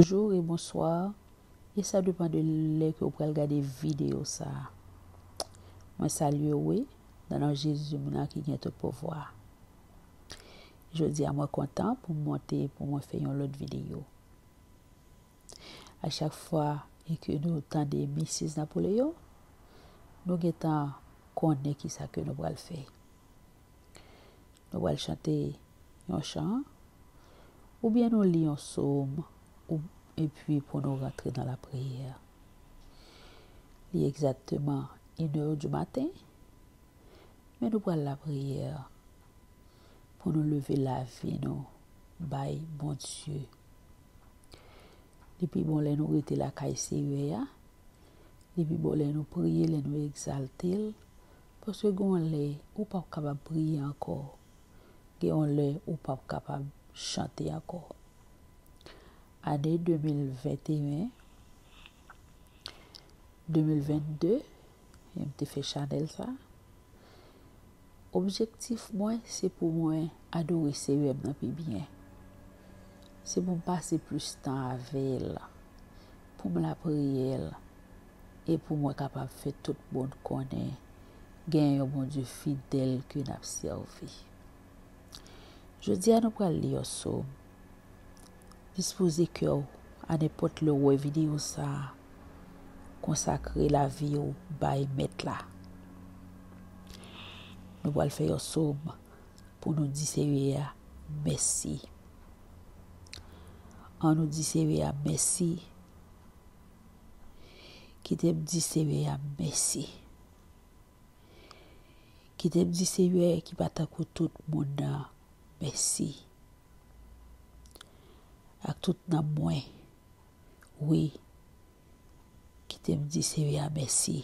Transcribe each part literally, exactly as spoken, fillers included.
Bonjou e bonswa, e sa depann de lè ke w pral gade videyo sa a. Mwen salye w wi, nan non Jezi, moun nan ki gen tout pouvwa. Jodi a mwen kontan pou m monte, pou mwen fè yon lòt videyo. A chak fwa e ke nou tande Misis Napoleyon, nou gentan konnen kisa ke nou pral fè. Nou pral chante yon chan, oubyen nou li yon sòm, ou, epi pou nou rantre nan lapriyè. Li egzakteman inè di maten, men nou pral lapriyè pou nou leve lavi nou bay Bondye. Li pi bon lè nou rete lakay Seyè a. Li pi bon lè nou priye, lè nou egzalte l. Paske gen yon lè ou p ap kapab priye ankò. Gen yon lè ou p ap kapab chante ankò. Ane de mil venteyen, de mil vennde, e m te fè chanèl sa. Objektif mwen, se pou mwen adore Seyè m nan pi byen. Se pou m pase plis tan avè l, pou m lapriyè l, e pou mwen kapab fè tout moun konnen gen yon Bondye fidèl ke n ap sèvi. Jodi a, nou pral li yon sòm. Dispoze kè w a nenpòt lè w wè videyo sa a. Konsakre lavi w bay Mèt la. Nou pral fè yon sòm pou nou di Seyè a mèsi. An nou di Seyè a mèsi. Kite m di Seyè a mèsi. Kite m di Seyè ki pa tankou tout moun nan, mèsi. Ak tout nanm mwen, wi, kite m di Seyè a mèsi.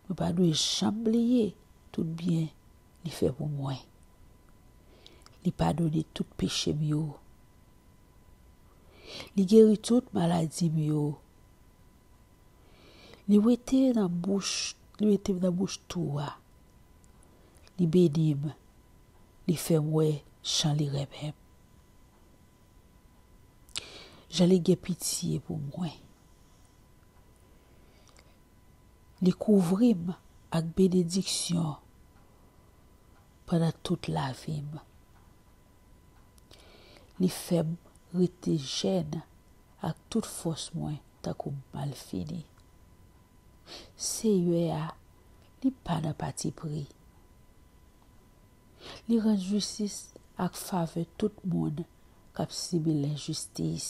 Mwen pa dwe janm bliye tout byen li fè pou mwen. Li padone tout peche m yo. Li geri tout maladi m yo. Li wete nan bouch, li wete m nan bouch twou a. Li beni m, li fè m wè jan li renmen m. Jan li gen pitye pou mwen. Li kouvri m ak benediksyon pandan tout lavi m. Li fè m rete jèn ak tout fòs mwen tankou m malfini. Seyè a, li pa nan patipri. Li rann jistis ak favè tout moun k ap sibi lenjistis.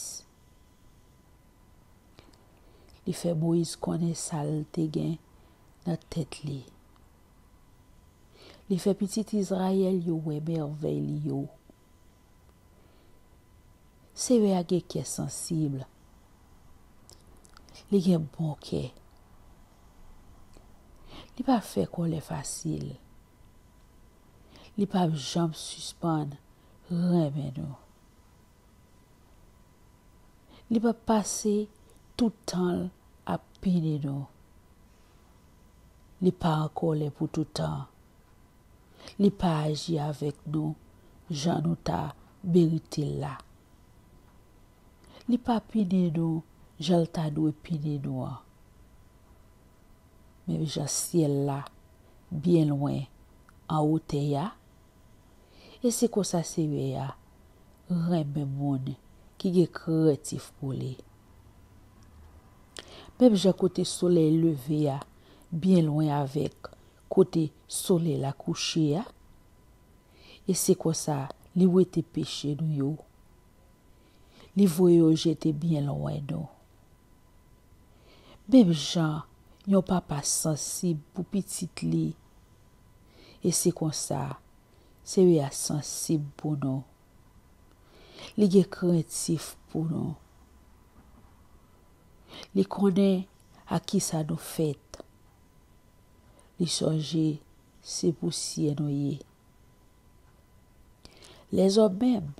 Li fè Moyiz konnen sa l te gen nan tèt li. Li fè pitit Izrayèl yo wè mèvèy li yo. Seyè a gen kè sansib. Li gen bon kè. Li pa fè kòlè fasil. Li p ap janm sispann renmen nou. Li p ap pase tout tan l ap pini nou. Li pa an kòlè pou tout tan. Li pa aji avèk nou jan nou ta merite l la. Li pa pini nou jan l ta dwe pini nou an. Menm jan syèl la byen lwen an wotè a, e se konsa Seyè a renmen moun ki gen krentif pou li. Menm jan kote solèy leve a byen lwen avèk kote solèy la kouche a, e se konsa li wete peche nou yo. Li voye yo jete byen lwen nou. Menm jan yon papa sansib pou pitit li, e se konsa Seyè a sansib pou nou. Li gen krentif pou nou. Li konnen ak kisa nou fèt. Li sonje se pousyè nou ye. Lèzòm menm,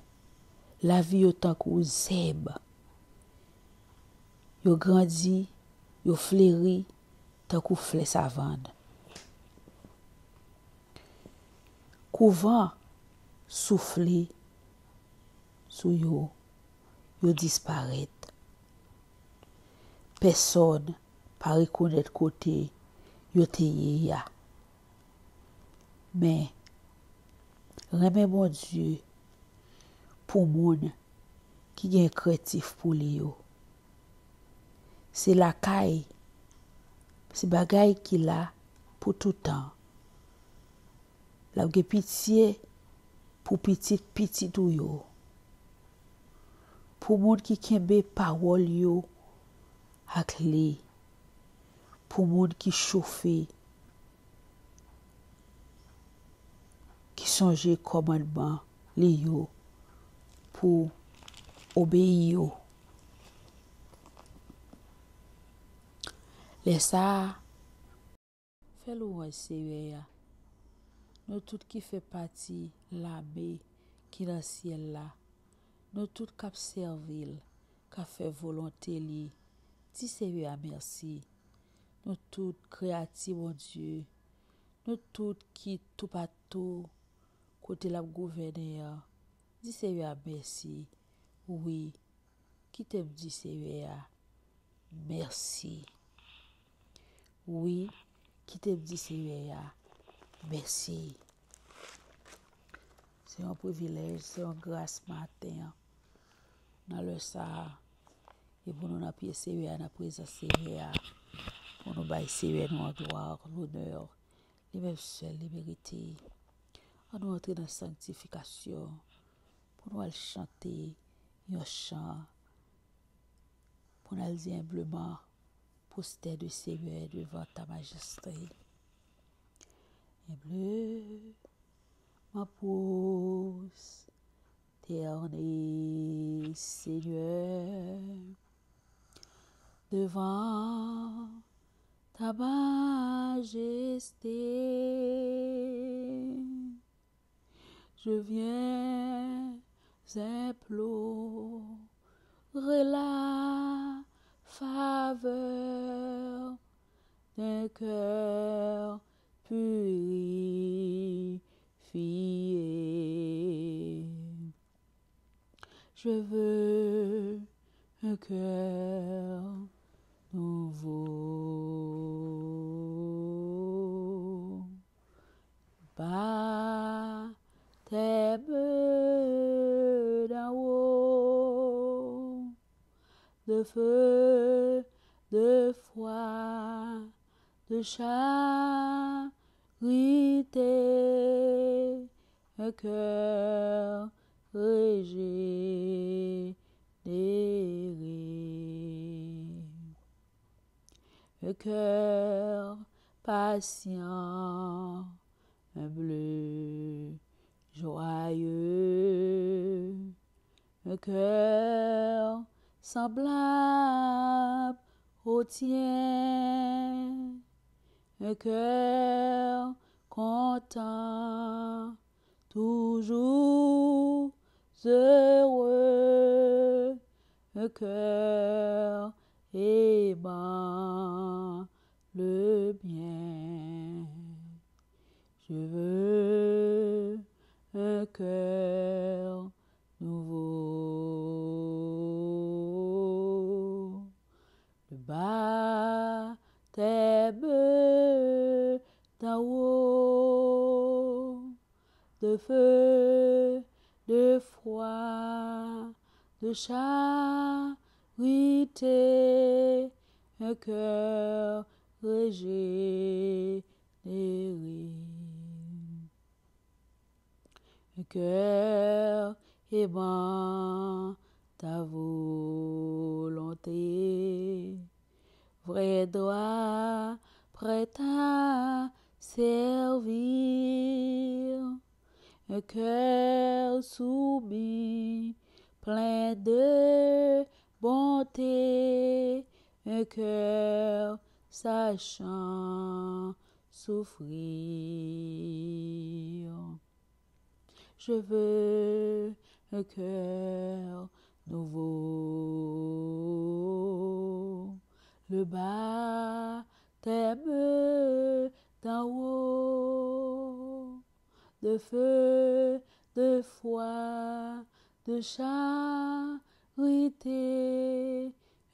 lavi yo tankou zèb. Yo grandi, yo fleri tankou flè savann. Kou van soufle, sou yo, yo disparèt. Pèsonn pa rekonèt kote yo te ye a. Men, renmen Bondye pou moun ki gen krentif pou li yo. Se lakay, se bagay ki la pou toutan. L ap gen pitye pou pitit pitit ou yo. Pou moun ki kenbe pawòl yo ak li. Pou moun ki chofe, ki sonje kòmandman li yo pou obeyi yo. Lè sa a, fè lwanj Seyè a. Nou tout ki fè pati lame ki nan syèl la, nou tout k ap sèvi l, k ap fè volonte li, di Seyè a mèsi. Nou tout kreyati Bondye, nou tout ki toupatou kote l ap gouvène an, di Seyè a mèsi. Wi, kite m di Seyè a mèsi. Wi, kite m di Seyè a mèsi. Se yon privilèj, se yon gras maten an, nan lè sa a, e pou nou nan pye Seyè a, nan prezans Seyè a, pou nou bay Seyè nou an glwa, lonè, li menm sèl li merite. Ann nou antre nan sanktifikasyon, pou nou al chante yon chan, pou n al di enbleman, prostène, Seyè, devan ta majeste. Humblement prosterné, Seigneur, devant ta majesté. Je viens implorer la faveur d'un cœur purifié. Je veux un cœur nouveau. Baptême d'en haut, de feu, de foi, de charité, un cœur régénéré. Un cœur patient, humble, joyeux. Un cœur semblable au tien. Un cœur content, toujours heureux, un cœur aimant le bien. Je veux un cœur nouveau. Le baptême d'en haut, de feu, de foi, de charité, un cœur régénéré. Un cœur aimant ta volonté, vrai droit prêt à servir. Un cœur soumis, plein de bonté, un cœur sachant souffrir. Je veux un cœur nouveau, le baptême d'en haut, de feu, de foi, de charité,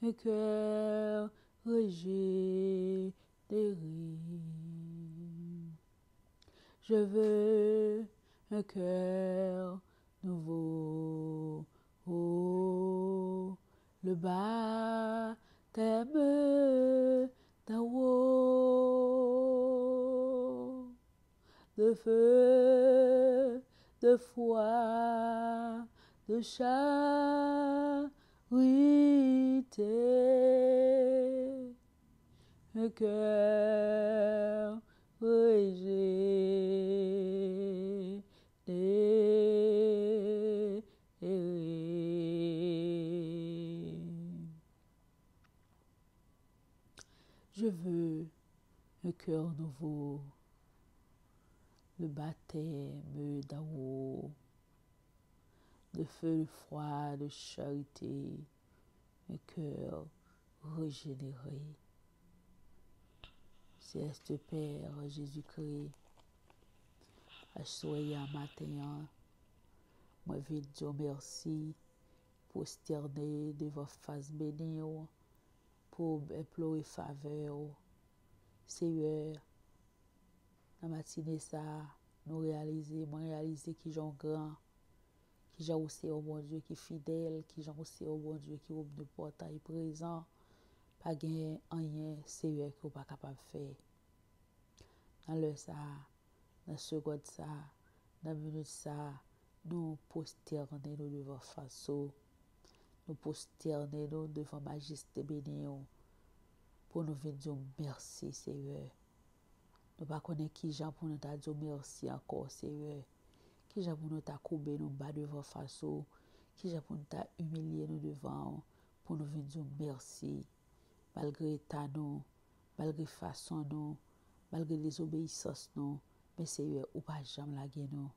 un cœur régénéré. Je veux un cœur nouveau, oh, le baptême d'en haut, de feu, de foi, de charité, un cœur régénéré. Je veux un cœur nouveau, le baptême d'en haut, de feu, de foi, de charité, un cœur régénéré. Céleste Père Jésus-Christ, aswè a maten an, mwen vin di w mèsi, pwostène devan fas beni w, pou m enplore favè w. Seyè, nan matine sa a, nou reyalize, mwen reyalize kijan w gran, kijan w se yon Bondye ki fidèl, kijan w se yon Bondye ki omnipotan e prezan. Pa gen anyen, Seyè, ke w pa kapab fè. Nan lè sa a, nan segond sa a, nan minit sa a, nou pwostène nou devan fas ou. Nou pwostène nou devan majeste beni w, pou nou vin di w mèsi, Seyè. Nou pa konnen kijan pou nou ta di w mèsi ankò, Seyè. Kijan pou nou ta koube nou ba devan fas ou, kijan pou nou ta imilye nou devan w, pou nou vin di w mèsi. Malgre eta nou, malgre fason nou, malgre dezobeyisans nou, men Seyè, ou pa janm lage nou.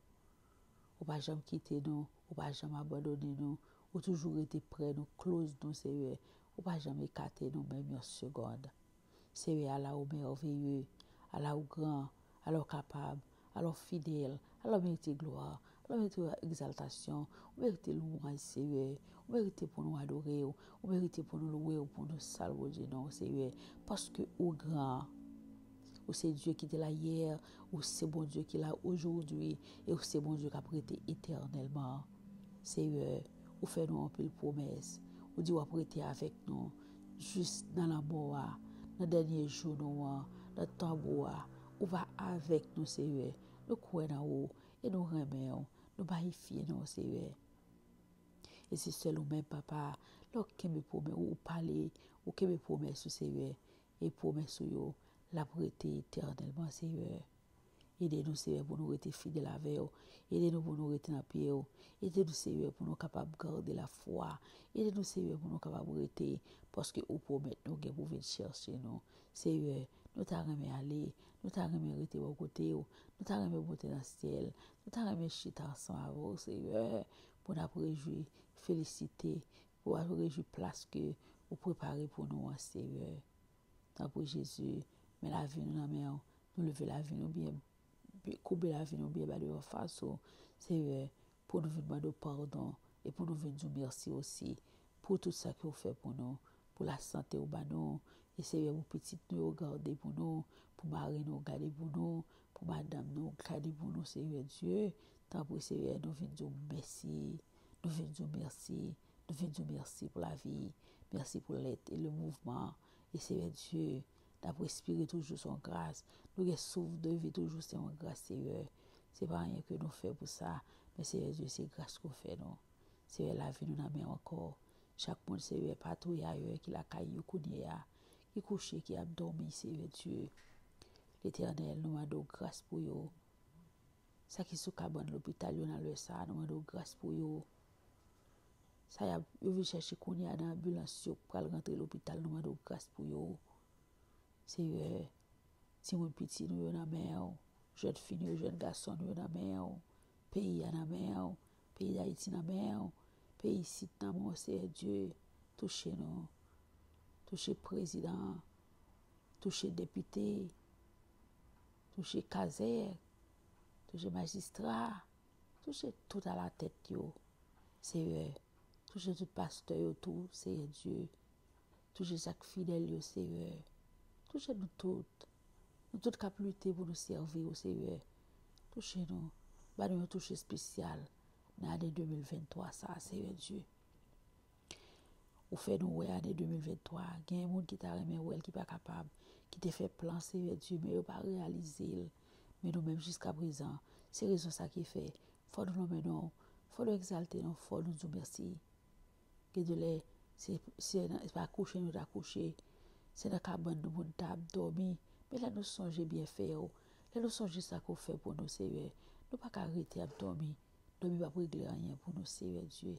Ou pa janm kite nou, ou pa janm abandone nou, ou toujou rete pre nou, close nou, Seyè. Ou pa janm ekate nou menm yon segonn. Seyè, ala ou mèveye, ala ou gran, ala ou kapab, ala ou fidèl, ala ou merite glwa, ala ou merite egzaltasyon, ou merite lwanj, Seyè. Ou merite pou nou adore w, ou merite pou nou louwe w, pou nou salwe non w, Seyè, paske ou gran. Ou se Dye ki te la yè, ou se Bondye ki la ojodwi, e ou se Bondye k ap rete etènèlman. Seyè, ou fè nou anpil pwomès. Ou di w ap rete avèk nou jis nan lanmò a, nan dènye jou nou an, nan tonbo a. Ou va avèk nou, Seyè. Nou kwè nan ou e nou renmen w. Nou mayifye non w, Seyè. E se sèl ou menm, Papa, lè w kenbe pwomè-, ou pale, ou kenbe pwomès ou, Seyè, e pwomès ou yo, l ap rete etènèlman, Seyè. Ede nou, Seyè, pou nou rete fidèl avè w. Ede nou pou nou rete nan pye w. Ede nou, Seyè, pou nou kapab gade lafwa. Ede nou, Seyè, pou nou kapab rete, paske ou pwomèt nou gen pou vin chèche nou. Seyè, nou ta renmen ale, nou ta renmen rete bò kote w, nou ta renmen monte nan syèl, nou ta renmen chita ansanm avè w, Seyè, pou n ap rejwi, felisite, pou n ap rejwi plas ke ou prepare pou nou an, Seyè. Tanpri, Jezi, men lavi nou nan men w. Nou leve lavi nou byen, byen, koube lavi nou byen ba devan fas ou, Seyè, pou nou vin mande w padon e pou nou vin di w mèsi osi pou tout sa ke w fè pou nou, pou lasante w ba nou, e Seyè, pou pitit nou yo gade pou nou, pou mari nou gade pou nou, pou madanm nou gade pou nou, Seyè Dye, tanpri, Seyè, nou vin di w mèsi, nou vin di w mèsi, nou vin di w mèsi pou lavi, mèsi pou lèt e le mouvman, e Seyè Dye, n ap respire toujou se yon gras, nou gen souf de vi toujou se yon gras, Seyè. Se pa anyen ke nou fè pou sa, men Seyè Dye, se gras ke w fè nou. Seyè, lavi nou nan men w ankò. Chak moun, Seyè, pa touye ayè ki lakay yo kounye a, ki kouche, ki ap dòmi, Seyè Dye. Letènèl, nou mande w gras pou yo. Sa ki sou kabann lopital yo nan lè sa a, nou mande w gras pou yo. Sa y ap, yo vin chèche kounye a nan anbilans yo pral rantre lopital, nou mande w gras pou yo. Seyè, timoun piti nou yo nan men w, jèn fi nou yo, jèn gason nou yo nan men w, peyi a nan men w, peyi Dayiti nan men w, peyi isit nan men w, Seyè Dye, touche nou, touche prezidan an, touche depite, touche kazèk, touche majistra, touche tout alatèt yo. Senyè, touche tout pastè yo tou, Senyè Dye. Touche chak fidèl yo, Senyè. Touche nou tout. Nou tout k ap lite pou nou sèvi w, Senyè. Touche nou. Ba nou yon touche espesyal nan ane de mil venntwa sa a, Senyè Dye. Ou fè nou wè ane de mil venntwa a. Gen moun ki ta renmen wè l, ki pa kapab, ki te fè plan, Senyè Dye, men yo pa reyalize l. Men nou menm, jiskaprezan, se rezon sa ki fè, fò nou nonmen non w, fò nou egzalte non w, fò nou di w mèsi. Gen de lè, se, se nan, se pa kouche nou ta kouche, se nan kabann nou pou n t ap dòmi. Men lè nou sonje byenfè w, lè nou sonje sa ke w fè pou nou, Senyè, nou pa ka rete ap dòmi. Dòmi p ap regle anyen pou nou, Senyè Dye.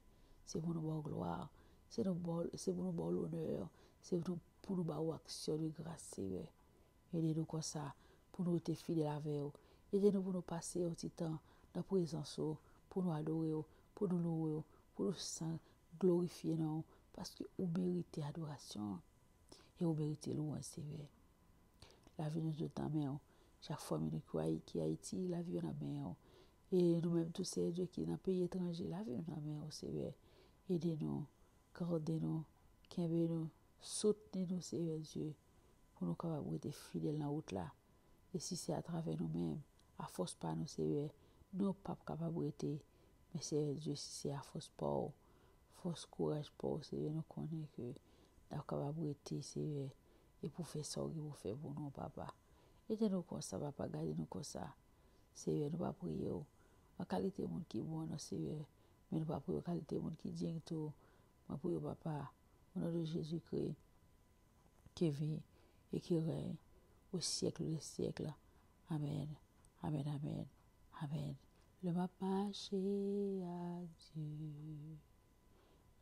Se pou nou ba w glwa, se nou ba w, se pou nou ba w lonè, se pou nou, pou nou ba w aksyon de gras, Senyè. Ede nou konsa pou nou rete fidèl avè w. Ede nou pou nou pase yon ti tan nan prezans ou, pou nou adore w, pou nou louwe w, pou nou san glorifye non w, paske ou merite adorasyon an e ou merite lwanj, Senyè. Lavi nou tout nan men w. Chak fanmi nou ki Ay-, ki Ayiti, lavi yo nan men w. E nou menm tou, Senyè Dye, ki nan peyi etranje, lavi nou nan men w, Senyè. Ede nou, gade nou, kenbe nou, soutni nou, Senyè Dye, pou nou kapab rete fidèl nan wout la. E si se atravè nou menm, afòs pa nou, Senyè, nou p ap kapab rete. Men, Senyè Dye, si se afòs pa w, fòs, kouraj pa w, Senyè, nou konnen ke n ap kapab rete, Senyè, e pou fè sa w gen pou fè pou nou, Papa. Ede nou konsa, Papa, gade nou konsa. Senyè, nou pa priye w an kalite moun ki bon, non, Senyè, men nou pa priye w an kalite moun ki djeng tou. Mwen priye w, Papa, o non de Jezikri, ki viv e ki rèy au siècle des siècles. Amèn, amèn, amèn, amèn. Lè m ap mache ak Dye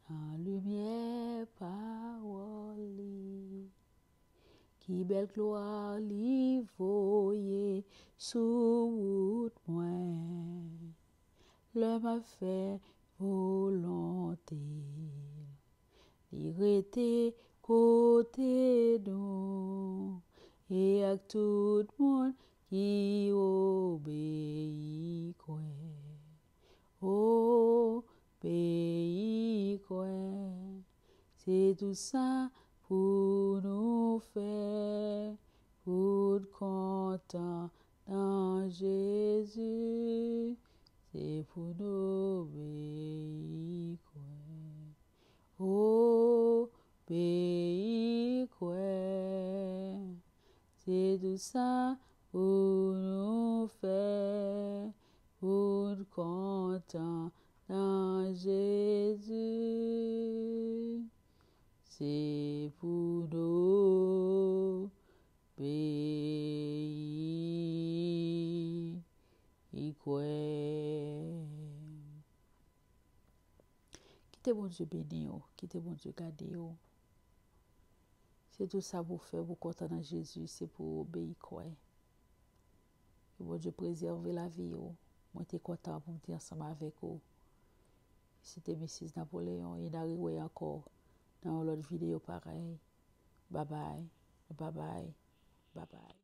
nan limyè pawòl li, ki bèl glwa li voye sou wout mwen. Lè m ap fè volonte l, li rete kote nou, e ak tout moun ki obeyi kwè. Obeyi kwè, se tou sa pou nou fè, pou n kontan nan Jezi, se pou n obeyi kwè. Obeyi kwè, se tou sa pou nou fè, pou n kontan nan Jezi. Se pou n obeyi kwè. Kite Bondye beni w, kite Bondye gade w. Se tou sa pou w fè pou w kontan nan Jezi, se pou w obeyi kwè. Ke Bondye prezève lavi w. Mwen te kontan pou m te ansanm avèk ou. Se te Misis Napoleon e n a rewè ankò nan yon lòt videyo parèy. Babay, babay, babay.